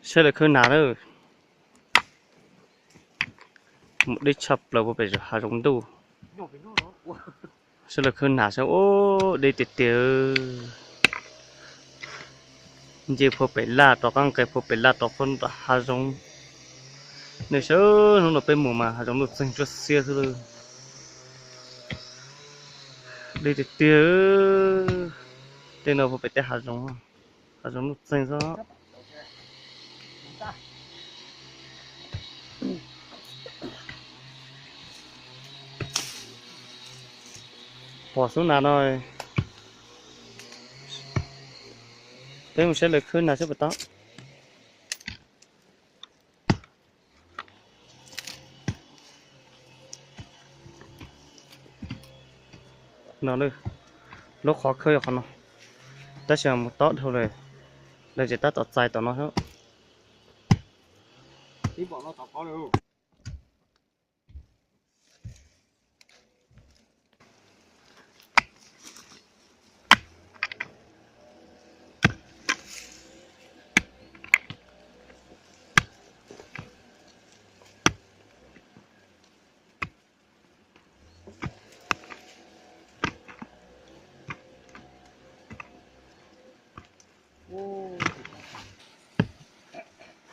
Saib lawv khawb nas lawm. Mus deb tshaj plaws puag pem hav zoov ntuj. Saib lawv khawb nas saib, ub, deb tiag tiag. Nce puag pem laj rov qab nqes puag pem laj rov qab tom hav zoov. Nej saib hnub no peb mus mas hav zoov ntuj txeeg tsuab xiab xwb lawm. Deb tiag tiag. Tej no puag pem tej hav zoov, hav zoov ntuj txeeg xwb. Pom xub nas no, peb mus saib lawv khawb nas saib puas tau. No, lub qhov khawb yog qhov no, tab sis mus tob dhau lawm, lawv tseem tab tom txais tom no xwb.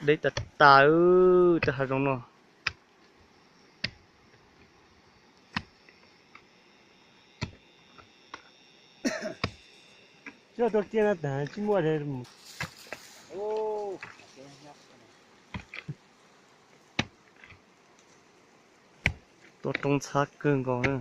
Deb tas tas, tej hav zoov no. Coj tua kiag no tas tsis muaj. Tua roob ntxhab kawg nkaus na.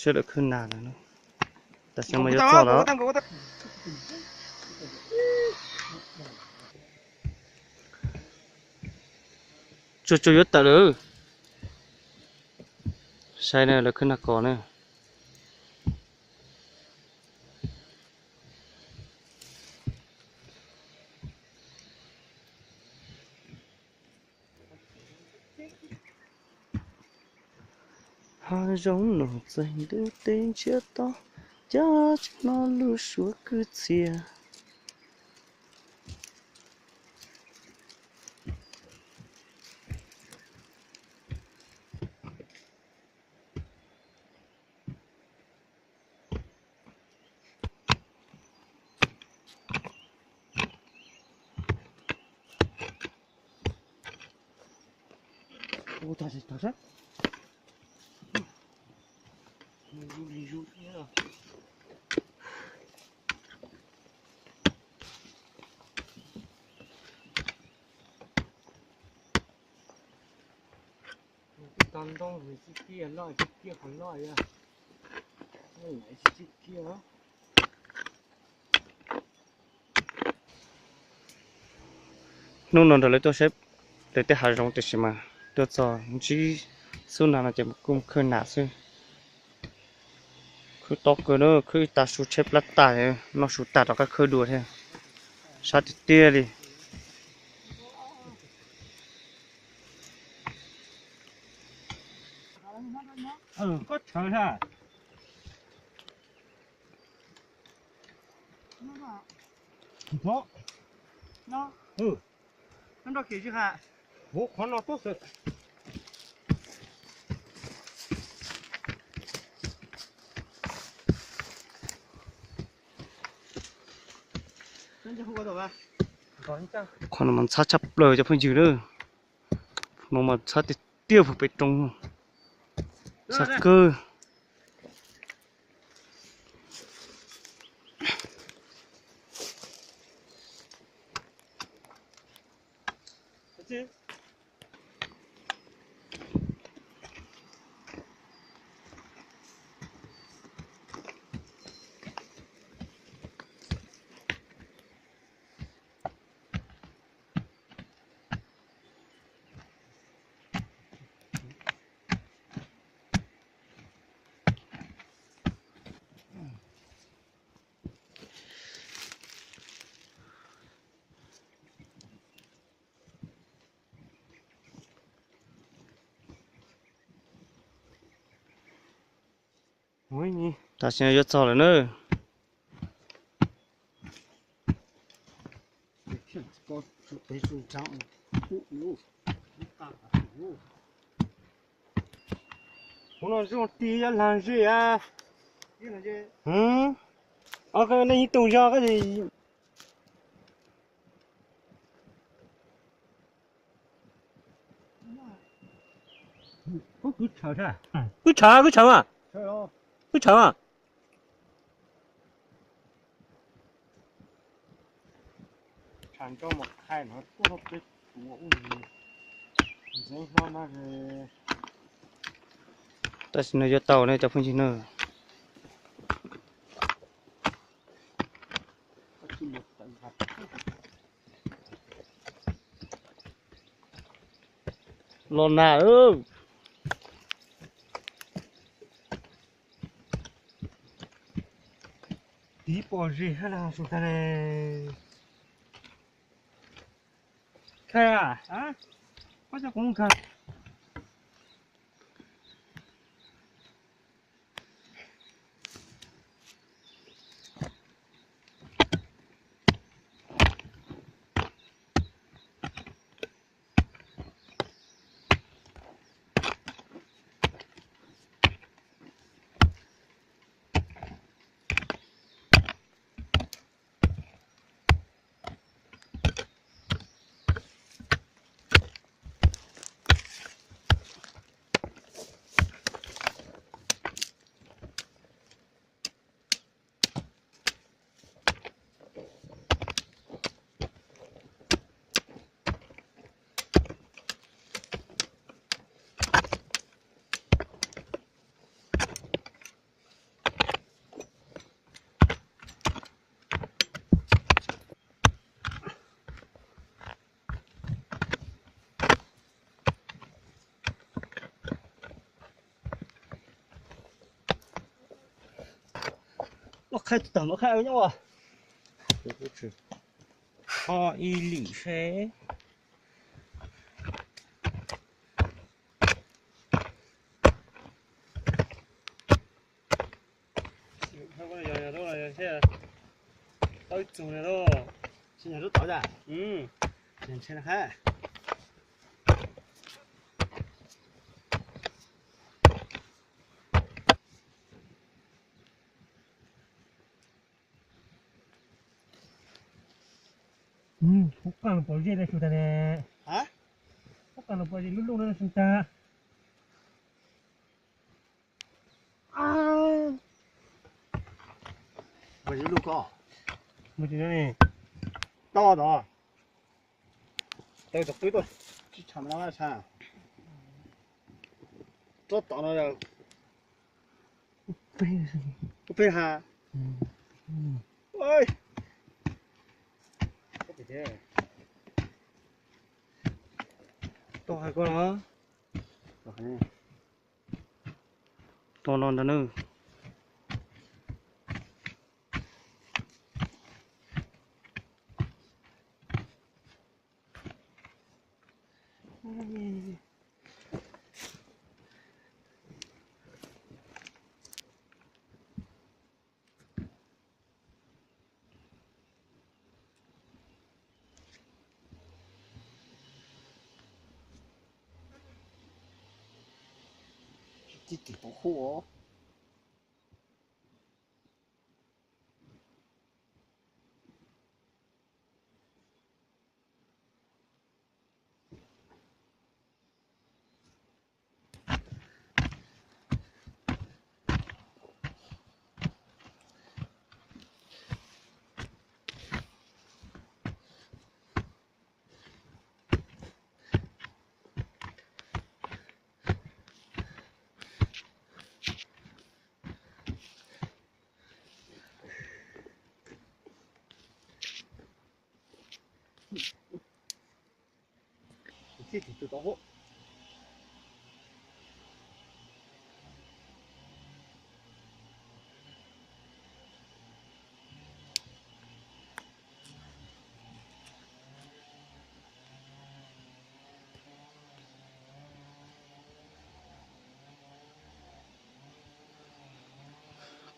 Sawv daws khwb nas lawm, tam sim no yuav txog lawm. Tsuag tsuag yuav tawm lawm. Saib na, lawv khwb nas kos na. Hav zoov ntuj txeeg ntuj teb ntsiag to, cas tsis hnov lub suab kwv txhiaj. Tib tog ntoo vwm txij kiag loj txij kiag qhov loj yog, txij kiag. Hnub no nrog lawv tuaj saib lawv tej hav zoov tiam sis mas tuaj txog ntsib xub nas no ces kuj khwb nas xwb. Khwb tob kawg na, khwb ib tag su tsheb plab tag, noj su tag rov qab khwb dua thiab. Sab tiag tiag li. Qhov no mas ntxhab tshaj plaws cov phooj ywg na. No mas ntxhab tiag tiag puag pem roob, ntxhab kawg. Tam sim no yuav txog lawm na. Kuv no zoo ti yob lag zej a. Ob, nej ib tug zog ko. Kwv tshawv, kwv tshawv mas, kwv tshawv mas. Tam sim no yuav tau ne cov phooj ywg na. Los nag. Tiv pom zis hab los su tag le. Kha, koj coj kuv mus kha. Muab qhaib tawm muab qhaib nyob. Ho ib lim seb. Tau ib txug na lauj. Tsis yog lub tod a? Tsis yog ntshe na hab. Kuv qaab lug pom zeb le su tag ne. Kuv qaab lug pom zeb lub lub na su tag. Pom zeb lub ko. Tau tod. Taw tsis qwb tuaj. Tsis tsham no tsham. Tsob tod no yog. Ub peb ha. Tau hais koj los. Tau no ntag nawb. Tib tis pov huj os.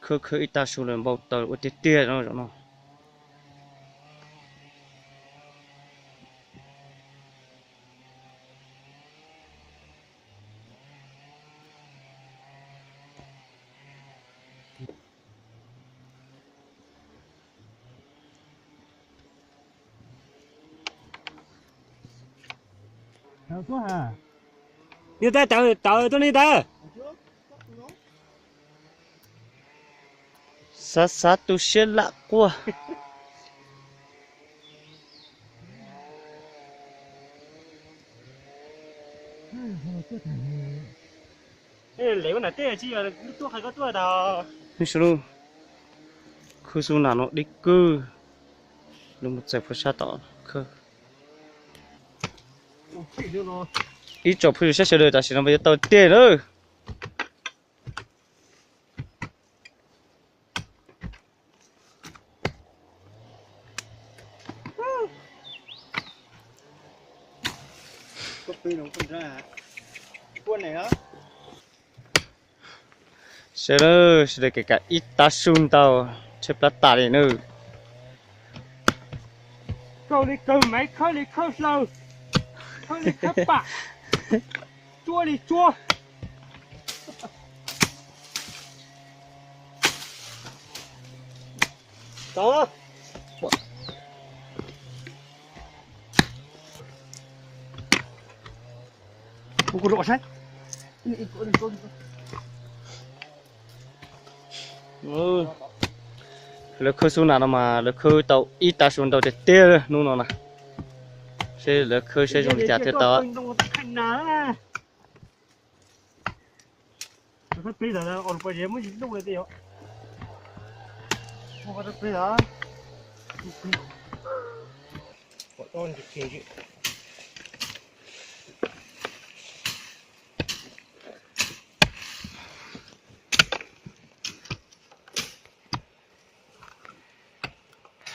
Khawb khawb ib tag su lawm npau taws ua tiag tiag no zaum no. Yog tab tawv tawv tuaj li ntawd. Xav xav tu siab lam quaj. Khwv xub nam no dib kwj, los mus txais phua sab tom khawb. Ib tsoom phooj ywg sawv daws, tam sim no mas yuav tau tiag lawm. Sawv daws, sawv daws kev kam ib tav su ntau, tshaib plab tas li nawb. Kaw li kaw maiv, khawb li khawb hlaw, khawb li khawb pam, tsuab li tsuab. Lawv khawb xub nam no mas lawv khawb tau ib tav su ntau tiag tiag hnub no na. Seb lawv khawb seb zoo li cas thiaj tau.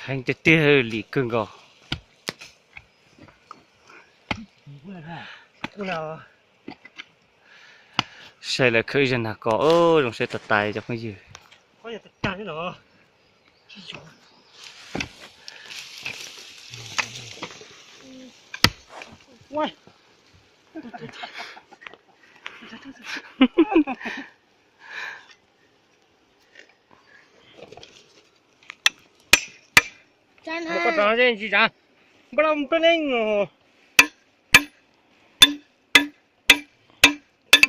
Heev tiag tiag li kawg nkaus. Saib lawv khawb ib zag nag kos zoo saib tas tas cov phooj ywg. Koj rov tsis tsav, npaj laj npaj neej os.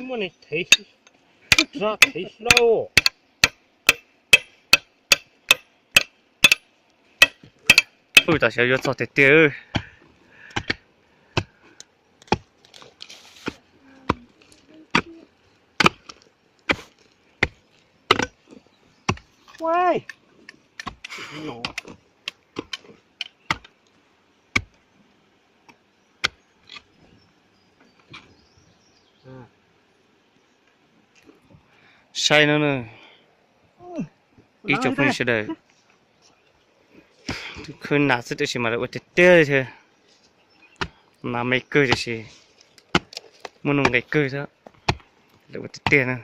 Muaj neeg thev, zaj thev hlab. Ub, tam sim yuav txog tiag tiag. Saib no na, ib tsoom phooj ywg sawv daws, khawb nas xwb tab sis mas lawv ua tiag tiag li thiab. Nas me kawg tiam sis muaj nuj nqis kawg thiab, lawv ua tiag tiag na.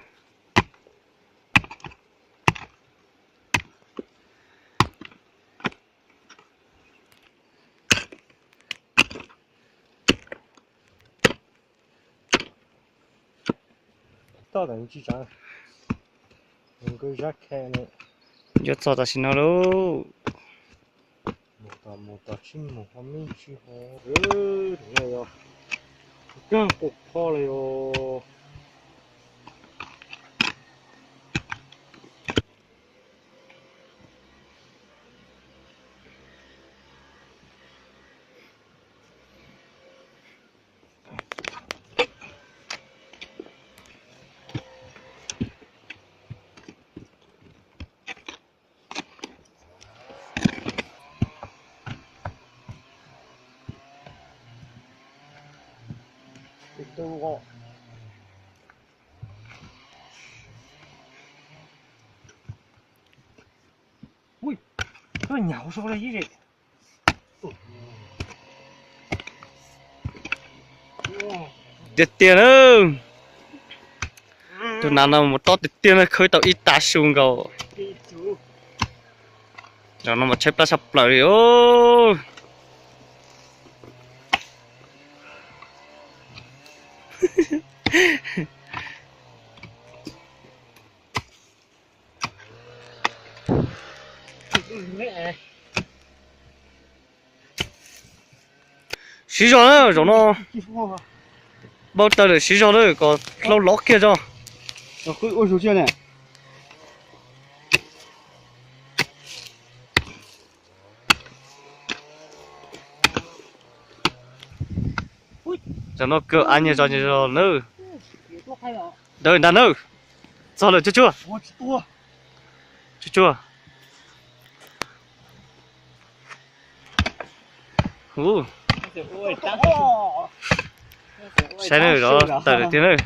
Yuav txog tam sim no lauj. Mus tom mus tom tsis mus ho me ntsis ho. Kawg qus pho li os. Ui, koj nyam hauv zog li ib zem. Tiag tiag na. Tus nas no mus tob tiag tiag na, khawb tau ib tav su nkaus. Zaum no mas tshaib plab tshaj plaws li os. Siv zog na, zaum no npau taws lawm, siv zog na kom hlau lov kiag tso. Zaum no kawg av nyias zos nyias zos nawb. Ntawd ntag nawb. Txog lawm, tsuag tsuag. Tsuag tsuag. Saib nawb, zov tawm tiag nawb.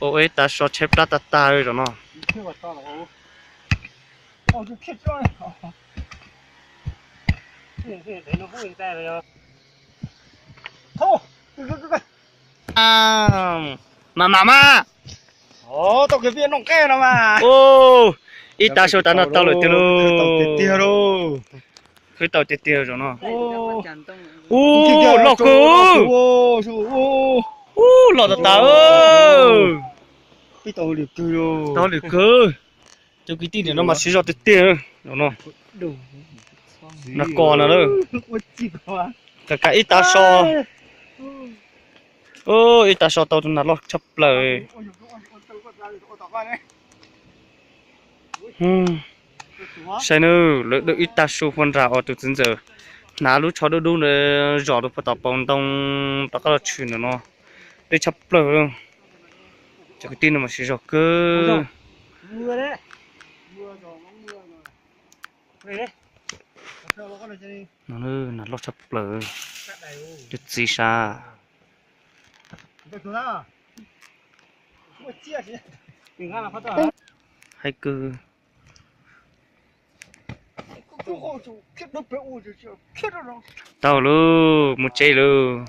Ua ib tav so tshaib plab tag tag zaum no. Mas mam mas. Ib tav so tav no tau lawm tiag lauj. Khwv tau tiag tiag zaum no. Ub, loj kawg. Ub, loj tas tas. Tau lwm kawg. Cov kwv tij, nim no mas siv zog tiag tiag no. Nag kos no, kav kav ib tav so. Ib tav so tau tus nas loj tshaj plaws. Saib nawb, lawv dawj ib tag su hua nras os, tus txiv ntxawm hnav lub tsho dub dub ntawd zom rau puag tom paus ntoo rov qab los tshwm ntawm no. Dawj tshaj plaws. Cov kwv tij no mas siv zog kawg. No nas loj tshaj plaws. Cov txiv sas. Haib kawg. Tau lauj, mus tsev lauj.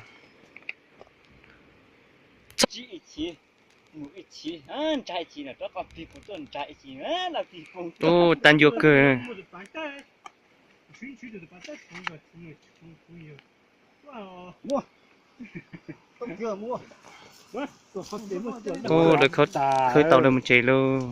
Ub, tag ncua kawg. Ub, lawv khawb tau lawv mus tsev lauj.